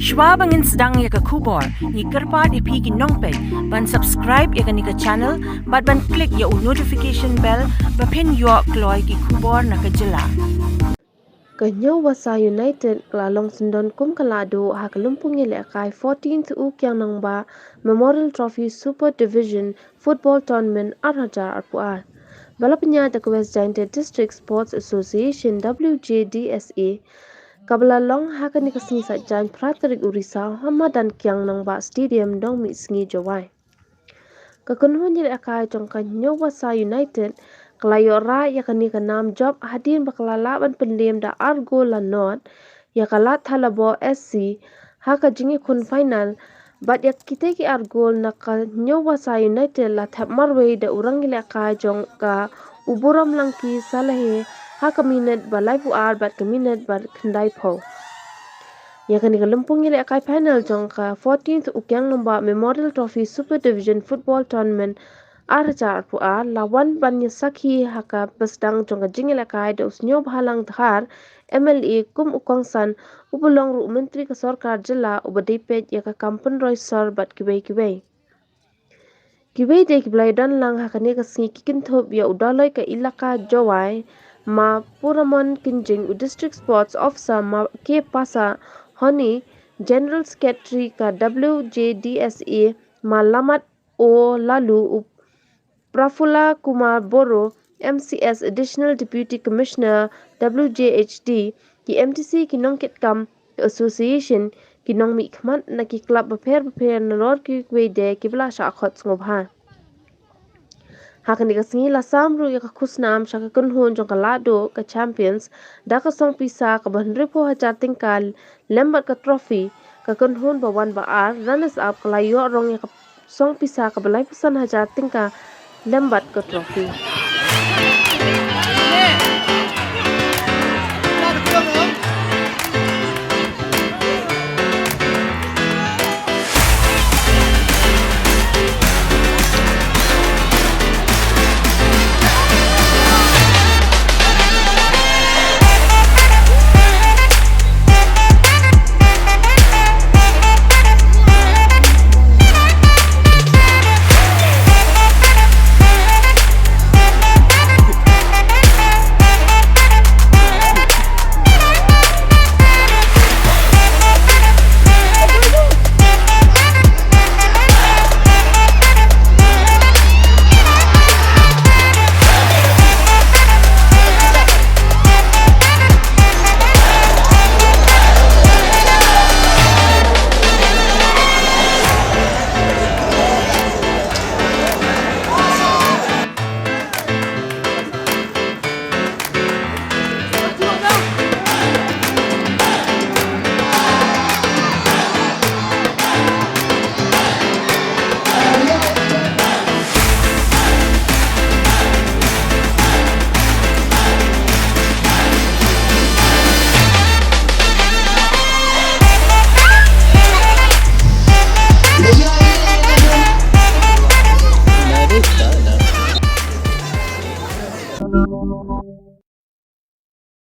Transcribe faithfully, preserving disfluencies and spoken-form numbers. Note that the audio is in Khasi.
Shwa ba ngin sdang ïa ka khubor, ngi kyrpad ïa phi ki nongpeit ban subscribe ïa kane ka channel bad ban click ïa u notification bell ba phin ïoh kloi ki khubor na ka jylla. Ka Hynñiewbasa United ka la long syndon kum ka lahduh ha ka lympung ïalehkai fourteenth Ukiang Nangbah Memorial Trophy Super Division Football Tournament ar hajar arphew ar. Ba la pynïaid da ka West Jaintia District Sports Association, W J D S A, kaba la long ha kane ka sngi Saitjaiñ phra tarik u Risaw ha madan Kiang Nangbah Stadium, Dongmihsngi, Jowai. Ka kynhun ïalehkai jong ka Hynñiewbasa United ka la ïoh rah ïa kane ka nam jop hadien ba ka la lah ban pynlem da ar gol la nod ïa ka Ladthadlaboh S C ha ka jingïakhun final, bad ïa kitei ki ar gol na ka Hynñiewbasa United la thep marwei da u rangïalehkai jong ka, u Burom Langki Salahe, ha ka minit ba laiphew ar bad ka minit ba khyndaiphew. Ïa kane ka lympung ïalehkai final jong ka fourteenth Ukiang Nangbah Memorial Trophy Super Division Football Tournament ar hajar arphew ar la wan ban ïasakhi ha kaba sdang jong ka jingïalehkai da u Sniawbhalang Dhar, M L A, kum u kongsan, uba long ruh u Myntri ka Sorkar Jylla uba dei peit ïa ka kam pynroi sor bad kiwei kiwei. Kiwei de kiba la ïadon lang ha kane ka sngi ki kynthup ïa u Dolloi ka Elaka Jowai, Ma Puramon Kynjing, u District Sports Officer, Ma K Pasa Honi, General Secretary ka W J D S A, Ma Lamat O Lalu, u Prafulla Kumar Boro, M C S, Additional Deputy Commissioner, W J H D, ki M D C, ki nongkitkam ka association, ki nongmihkhmat na ki club bapher bapher, nalor kiwei de kiba la shah khot sngewbha. Ha kane ka sngi la sam ruh ïa ka khusnam sha ka kynhun jong ka Lahduh ka Champions da ka song pisa kaba hynriewphew hajar tyngka lem bad ka trophy. Ka kynhun ba wan ba ar, runners up, ka la ïoh rong ïa ka song pisa kaba laiphew san hajar tyngka lem bad ka trophy.